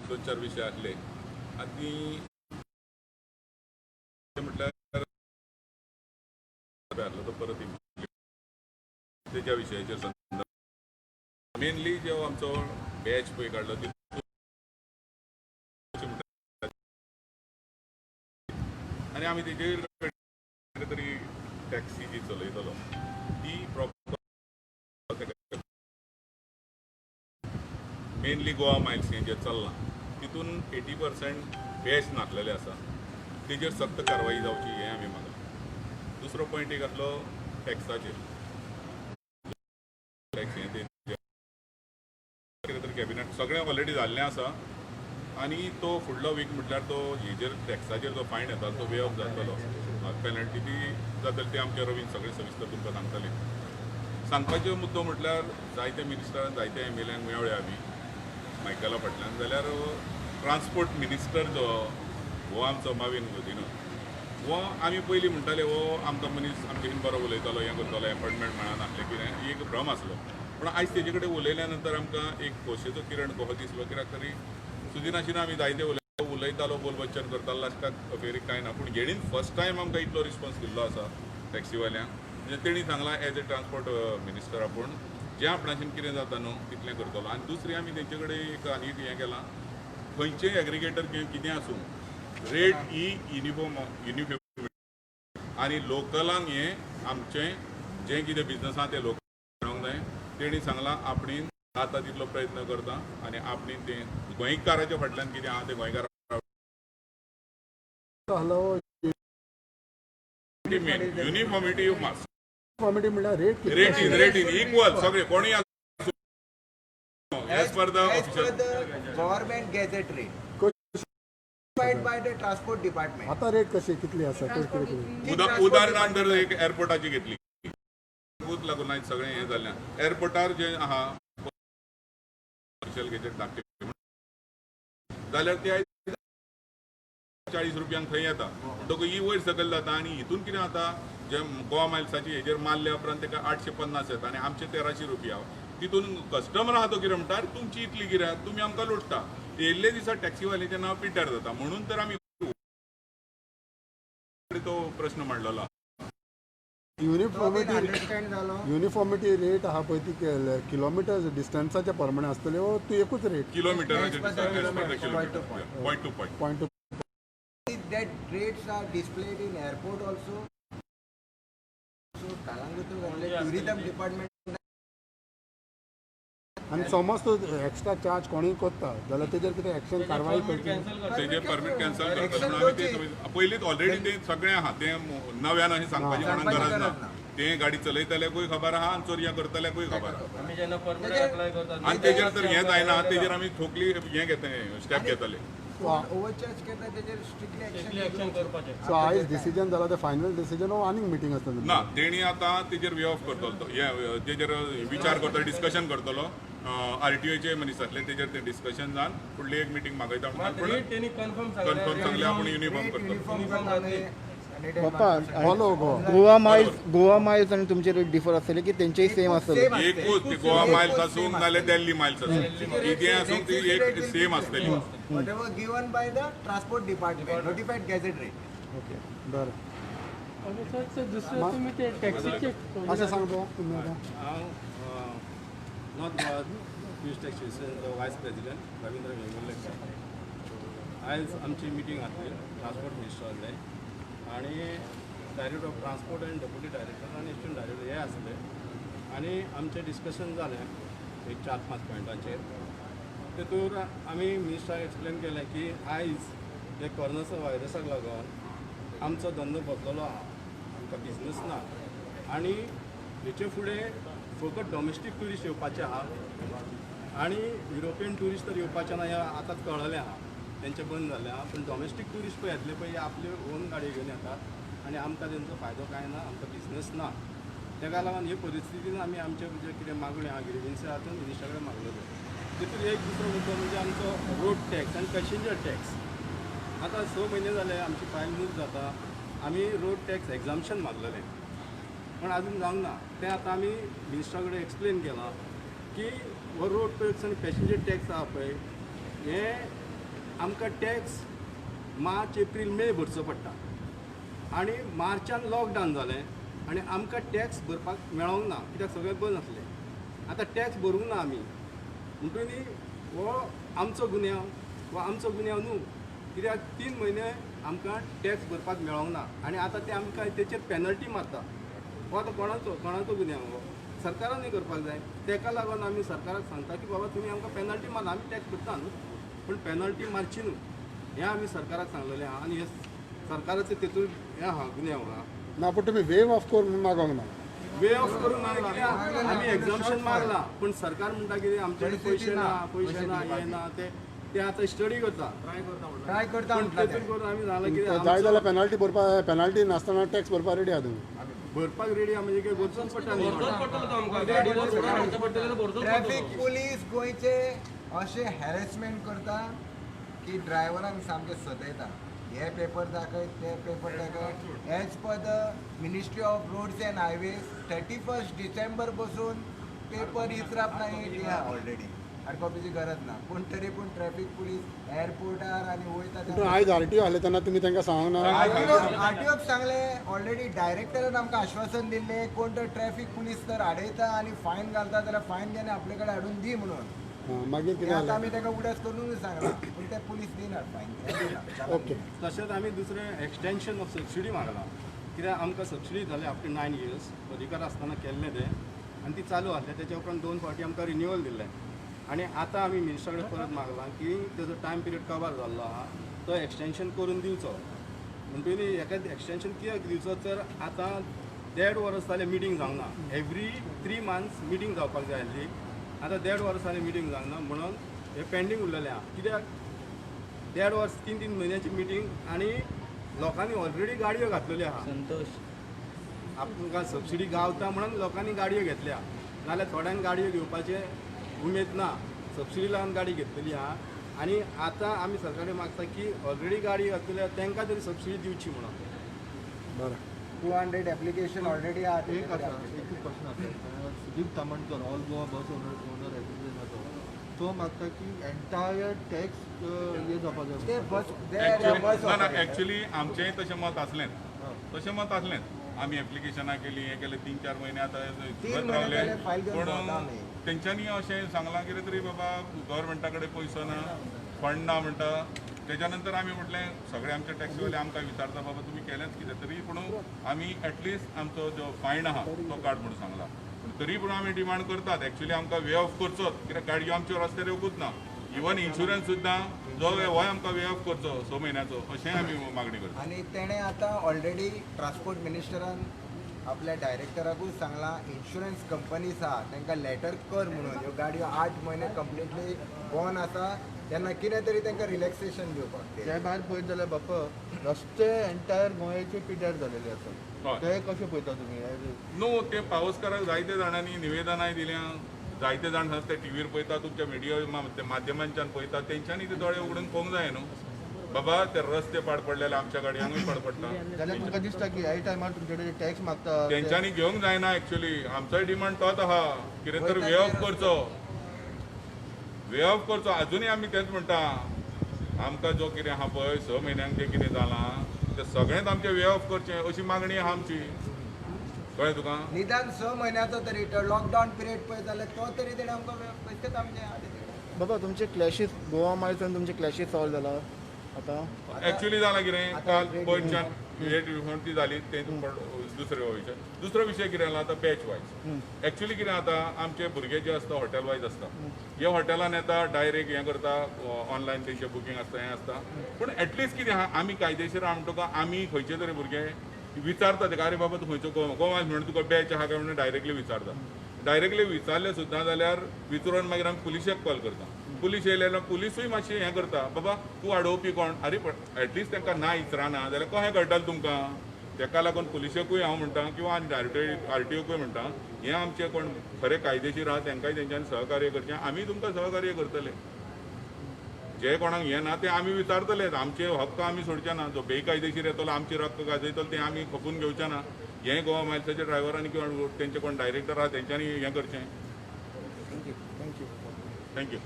दोन चार विशय आसले आनी म्हटल्यार आसलो तो परत तेज्या विशयाचेर संदर्भ मेनली जो आमचो बॅच पळय काडलो तितून आनी आमी तेजेर कितें तरी टॅक्सी जी चलयतलो ती प्रॉपर मेनली गोवा मायल्स हें जें चल्लां तितून 80% बॅच नासलेले आसा, तेजेर सक्त कारवाई जावची हें आमी मागलां. दुसरो पॉयंट एक आसलो टॅक्साचेर, टॅक्स हें तें कितें तरी कॅबिनेट सगळें ऑलरेडी जाल्लें आसा आनी तो फुडलो वीक म्हटल्यार तो हेजेर टॅक्साचेर जो फायन येता तो वे ऑफ जातलो, पेनल्टी ती जातली, ती आमच्या रवीन सगळें सविस्तर तुमकां सांगतले. सांगपाचो मुद्दो म्हटल्यार जायते मिनिस्टरान जायते एम एल एन मेळ्ळे आमी मायकला फाटल्यान, जाल्यार ट्रान्सपोर्ट मिनिस्टर जो हो आमचो माविन गुदिन्हो हो आमी पयलीं म्हणटाले हो आमकां मनीस आमचे कडेन बरो उलयतालो, हें करतालो, एपॉयंटमेंट मेळनासलें कितें एक भ्रम आसलो. पूण आयज तेजे कडेन उलयल्या नंतर आमकां एक खोशयेचो किरण कसो दिसलो, कित्याक तरी सुदिनाशिना आमी जायते उलयतालो, बोलबच्चन करतालो, लास्टाक अखेरीक कांय ना. पूण हेणीन फर्स्ट टायम आमकां इतलो रिस्पॉन्स दिल्लो आसा टॅक्सीवाल्यांक, म्हणजे तेणी सांगलां एज ए ट्रान्सपोर्ट मिनिस्टर आपूण जें आपणाच्यान कितें जाता न्हू तितलें करतलो. आनी दुसरें आमी तेंचे कडेन एक आनी एक हें केलां, खंयचेय एग्रिगेटर किंवा कितें आसूं रेट ही युनिफॉर्म आनी लोकलांक हें आमचें जें कितें बिजनस आहा तें लोकल मेळोंक जाय. तेणी सांगलां आपणें जाता तितलो प्रयत्न करता आनी आपणें तें गोंयकाराच्या फाटल्यान कितें आहा तें गोंयकारा हॅलो. मेन युनिफॉर्मिटी मास युनिफॉर्मिटी म्हणल्यार rate? Rate is equal सगळे कोणूय as per the As per official the government gazette rate notified by the transport department. आता रेट कशी कितली आसा ते कितें कितें? उदाहरणान जर एक एअरपोर्टाची घेतली लागून आयज सगळें हें जाल्लें, एअरपोर्टार जें आहा ऑफिशियल गॅजेट धाडटे जाल्यार ते आयज 40 रुपयांक थंय येता, म्हणटकूच ही वयर सकयल जाता. आनी हितून कितें जाता, जे गोवा मायल्साची हेजेर मारल्या उपरांत ताका 850 येता आनी आमचे 1300 रुपया. तितून कस्टमर आहा तो कितें म्हणटा, "अरे, तुमची इतली कित्याक, तुमी आमकां लुडटा." येयल्ले दिसा टॅक्सीवाल्याचें नांव पिड्ड्यार जाता, म्हणून तर आमी तो प्रश्न मांडलेलो आहा. युनिफॉर्मिटी अंडरस्टँड जालो. युनिफॉर्मिटी रेट आहा पळय ती किलोमिटर डिस्टन्साच्या प्रमाणे आसतली वो तूं एकूच rate? किलोमिटराचे. As per the kilometer, point to point. Point two point. Point two. That rates are displayed in airport also. So Calangute only tourism department. आनी समज तूं एक्स्ट्रा चार्ज कोणूय करता जाल्यार तेजेर कितें एक्शन कारवाई करची? तेजे परमीट कॅन्सल करतले म्हणून आमी ते पयलींच ऑलरेडी ते सगळें आहा, तें नव्यान अशें सांगपाची कोणाक सांगपाची गरज ना. गरज ना. तें गाडी चलयतल्याकूय खबर आहा आनी चोरयां करतल्याकूय खबर आहा. आमी जेन्ना परमिट अप्लाय करता आनी तेजेर तर हें जायना, तेजेर आमी ठोकली हें घेतले, स्टेप घेतले. ओवरचार्ज करता तेजेर स्ट्रिक्टली स्ट्रिक्टली एक्शन. एक्शन करपाचें. सो आयज डिसिजन जाला तें फायनल डिसिजन वो आनीक मिटींग आसता? ना, तेणी आतां तेजेर वे ऑफ करतलो तो हे तेजेर विचार करतलो, डिस्कशन करतलो. आरटीओचे मनीस आसले, तेजेर ते डिस्कशन जावन फुडली एक मिटींग मागयता मात म्हणून. रेट तेणी कन्फर्म सांगले. कन्फर्म सांगले, आपूण युनिफॉर्म करतलो. युनिफॉर्म बाप्पा. All over Goa. Goa miles, Goa miles आणि तुमचे रेट डिफर आसतले की तेंचेय सेम आसतले? Same. एकूच ती, गोवा मायल्स आसूं नाल्यार दिल्ली मायल्स आसूं, कितें आसूं ती एक सेम आसतली. Whatever given by the transport department, notified gazette rate. Okay. बरें. ओके सर, सर दुसरें तुमी ते टॅक्सीचे अशें सांग पळोवया तुमी आतां. हांव नॉर्थ गोवा टुरिस्ट एसोसिएशनचो वायस प्रेसिडेंट रविंद्र वेंगुर्लेकर. आयज आमची मिटींग आसली, ट्रान्सपोर्ट मिनिस्टर आसले आनी director of transport and deputy director आनी एसिस्टंट डायरेक्टर हे आसले आनी आमचें डिस्कशन जालें एक चार पांच पॉयंटांचेर. तेतूर आमी मिनिस्टराक एक्सप्लेन केलें की आयज हे कोरोनाच्या व्हायरसाक लागून आमचो धंदो बदललो आहा, आमकां बिजनस ना आनी हेचे फुडें फकत डॉमेस्टीक ट्युरिस्ट येवपाचे आहा आनी युरोपियन ट्युरिस्ट तर येवपाचे ना हें आतांच कळ्ळें आहा, तेंचें बंद जाल्लें आहा. पूण डॉमेस्टीक ट्युरिस्ट पळय येतले पळय, हे आपले ओन गाडी घेवन येतात आनी आमकां तेंचो फायदो कांय ना, आमकां बिजनस ना. तेका लागून हे परिस्थितीन आमी आमचे जे कितें मागण्यो आहा, ग्रिवियन्सी आहा, त्यो मिनिस्टरा कडेन मागलेल्यो. तितून एक दुसरो मुद्दो म्हणजे आमचो रोड टॅक्स आनी पॅसेंजर टॅक्स. आतां 6 म्हयने जाले आमची फायल मूव जाता. आमी रोड टॅक्स एग्जामशन मागलेलें पण अजून जावंक ना. तें आतां आमी मिनिस्टरा कडेन एक्सप्लेन केलां की हो रोड टॅक्स आनी पॅसेंजर टॅक्स आहा पळय, हें आमकां टॅक्स मार्च एप्रील मे भरचो पडटा आनी मार्चान लॉकडावन जालें आनी आमकां टॅक्स भरपाक मेळोंक ना कित्याक सगळें बंद आसलें. आतां टॅक्स भरूंक ना आमी म्हणटूनी हो आमचो गुन्यांव हो आमचो गुन्यांव न्हू कित्याक 3 म्हयने आमकां टॅक्स भरपाक मेळोंक ना आनी आतां ते आमकां तेचेर पेनल्टी मारता. हो आतां कोणाचो कोणाचो गुन्यांव हो सरकारानूय करपाक जाय. तेका लागून आमी सरकाराक सांगता की बाबा तुमी आमकां पेनल्टी मारला आमी टॅक्स भरता न्हू पूण पेनल्टी मारची न्हू हें आमी सरकाराक सांगलेलें आहा आनी हे सरकाराचें तेतून हें आहा गुन्यांव आहा. ना पूण तुमी वेव ऑफ कर म्हणून मागोंक ना. वे ऑफ करून मागला कित्याक आमी एग्जाम्शन मागला पूण सरकार म्हणटा कितें आमचे कडेन पयशे ना पयशे ना हें ना ते ते आतां स्टडी करता ट्राय करता पूण म्हटलं तेतून करून आमी जालां कितें जाय जाल्यार पेनल्टी भरपा पेनल्टी नासतना टॅक्स भरपा रेडी आहा तुमी? भरपाक रेडी आहा म्हणजे कितें भरचोच पडटा न्ही. भरचोच पडटलो तो आमकां गाडी जर फुडें हाडचें पडटलें जाल्यार भरचोच ट्रॅफिक पडटलो. पुलीस गोंयचे अशें हॅरेसमेंट करता की ड्रायव्हरांक सामकें सतयता. हे पेपर दाखय ते पेपर दाखय. As per the ministry of roads and highways 31 December बसून पेपर इचराप ना ही ऑलरेडी हार्ड कॉपीची गरज ना. पूण तरी पूण ट्रॅफिक पुलीस एअरपोर्टार आनी वयता पूण आयज आरटीओ आसले तेन्ना तुमी तांकां सांगूंक ना? आरटीओक सांगलें ऑलरेडी डायरेक्टरान आमकां आश्वासन दिल्लें कोण तर ट्रॅफिक पुलीस तर आडयता आनी फायन घालता जाल्यार फायन घेवन आपले कडेन हाडून दी म्हणून. मागीर ते कितें आतां जालें? आमी ताका उडास करूनूय सांगलां पूण ते पुलीस दिनात फायन. ओके. तशेंच आमी दुसरें एक्सटेंशन ऑफ सबसिडी मागलां कित्याक आमकां सबसिडी जाली आफ्टर 9 इयर्स अधिकार आसतना केल्लें तें आनी ती चालू आसलें. तेच्या उपरांत 2 फावटी आमकां रिन्युअल दिल्लें आनी आतां आमी मिनिस्टरा कडेन परत मागलां की तेजो टायम पिरियड कवर जाल्लो आहा तो एक्सटेंशन करून दिवचो. म्हणटकीर हेका एक्सटेंशन कित्याक दिवचो तर आतां 1.5 वर्स जालें मिटींग जावंक ना. एवरी 3 मंथ्स मिटींग जावपाक जाय आसली आतां 1.5 वर्स जालें मिटींग जावंक ना म्हणून हें पेंडींग उरलेलें आहा. कित्याक 1.5 वर्स 3-3 म्हयन्याची मिटींग आनी लोकांनी ऑलरेडी गाडयो घातलेल्यो आहा. संतोष आमकां सबसिडी गावता म्हणून लोकांनी गाडयो घेतल्या नाल्यार थोड्यांक गाडयो घेवपाचें उमेद ना. सबसिडी लागून गाडी घेतलेली आहा आनी आतां आमी सरकारा मागता की ऑलरेडी गाडी घातलेली आहा तांकां तरी सबसिडी दिवची म्हणून. बरें. 200 एप्लिकेशन ऑलरेडी आहा. एक आसा एक क्वेश्चन आसा Sudeep Tamhankar all Goa bus owner एसोसिएशनाचो तो मागता की एंटायर टॅक्स हे जावपा ते जाय. बस बस ना ना एक्चुली आमचेंय तशें मत आसलेंच तशें मत आसलेंच. आमी एप्लिकेशनां केली हें केलें 3-4 म्हयने आतां तीन करत म्हयने रावले जाले फायल घेवन पूण भोंवता आमी. तेंच्यांनी अशें सांगलां कितें तरी बाबा गव्हर्मेंटा कडेन पयसो ना फंड ना म्हणटा. तेच्या नंतर आमी म्हटलें सगळे आमचे टॅक्सीवाले आमकां विचारता बाबा तुमी केलेंच कितें तरी पूण आमी एटलिस्ट आमचो जो फायन आहा तो काड म्हणून सांगला. पूण तरी पूण आमी डिमांड करतात एक्चुली आमकां वे ऑफ करचोच कित्याक गाडयो आमच्यो रस्त्यार येवकूच ना. इवन इन्शुरन्स सुद्दां जो होय आमकां वे ऑफ करचो 6 म्हयन्याचो अशेंय आमी मागणी करता. आनी तेणें आतां ऑलरेडी ट्रान्सपोर्ट मिनिस्टरान आपल्या डायरेक्टराकूय सांगलां इन्शुरन्स कंपनीज आहा तांकां लेटर कर म्हणून ह्यो गाडयो 8 म्हयने कंप्लिटली बॉन आसा तेन्ना कितें तरी तांकां रिलॅक्सेशन दिवपाक ते भायर पळयत जाल्यार बापा रस्ते एंटायर गोंयाचे पिड्ड्यार जालेले आसा हय. ते कशें पळयता तुमी? न्हू ते पावसकाराक जायते जाणांनी निवेदनाय दिल्या जायते जाण आसा ते टिवीर पळयता तुमच्या मिडिया माध्यमांच्यान पळयता तेंच्यांनी ते दोळे उगडून पळोवंक जाय न्हू बाबा ते रस्ते पाड पडलेले आमच्या गाडयांकूय पाड पडटा जाल्यार तुमकां दिसता की ह्या टायमार तुमचे कडेन टॅक्स मागता तेंच्यांनी घेवंक जायना. एक्चुली आमचोय डिमांड तोच आहा कितें तर वे ऑफ करचो वे ऑफ करचो. अजुनूय आमी तेंच म्हणटा आमकां जो कितें आहा पळय 6 म्हयन्यांक जें कितें जालां तें सगळेंच आमचें वे ऑफ करचें अशी मागणी आहा आमची. कळ्ळें तुका? निदान 6 म्हयन्याचो तरी लॉकडावन पिरियड पळयत जाल्यार तो तरी तेणें आमकां पयशेच आमचे आहा. बाबा तुमचे क्लॅशीस गोवा मायल्स आनी तुमचे क्लॅशीस सॉल्व जाला आतां? एक्चुली जाला कितें काल पयरच्यान रेट रिफंड ती जाली ते दुसरो विशय. दुसरो विशय कितें जाला आतां बॅच वायज एक्चुली कितें जाता आमचे भुरगे जे आसता हॉटेल वायज आसता हे हॉटेलान येता डायरेक्ट हें करता ऑनलायन तेंचें बुकींग आसता हें आसता. पूण एटलिस्ट कितें आहा आमी कायदेशीर आहा म्हणटकच आमी खंयचे तरी भुरगे विचारता तेका अरे बाबा तूं खंयचो गोवा म्हणून तुका बॅच आहा काय म्हणून डायरेक्टली विचारता. डायरेक्टली विचारलें सुद्दां जाल्यार विचारून मागीर आमी पुलिशेक कॉल करता. पुलीस येयले जाल्यार पुलिसूय मातशी हें करता बाबा तूं आडोवपी कोण अरे एटलिस्ट तांकां ना विचारना जाल्यार कशें कळटलें तुमकां. तेका लागून पुलिशेकूय हांव म्हणटा किंवा आनी आरटीओकूय म्हणटा हें आमचें कोण खरें कायदेशीर आहा तांकांय तेंच्यांनी सहकार्य करचें आमी तुमकां सहकार्य करतले. जे कोणाक हें ना ते आमी विचारतले आमचे हक्क आमी सोडचे ना. जो बेकायदेशीर येतलो आमचे हक्क गाजयतलो ते आमी खपून घेवचे ना. हें गोवा मायल्साचे ड्रायव्हरांनी किंवा तेंचे कोण डायरेक्टर आहा तेंच्यांनी हें करचें. Thank you. Thank you.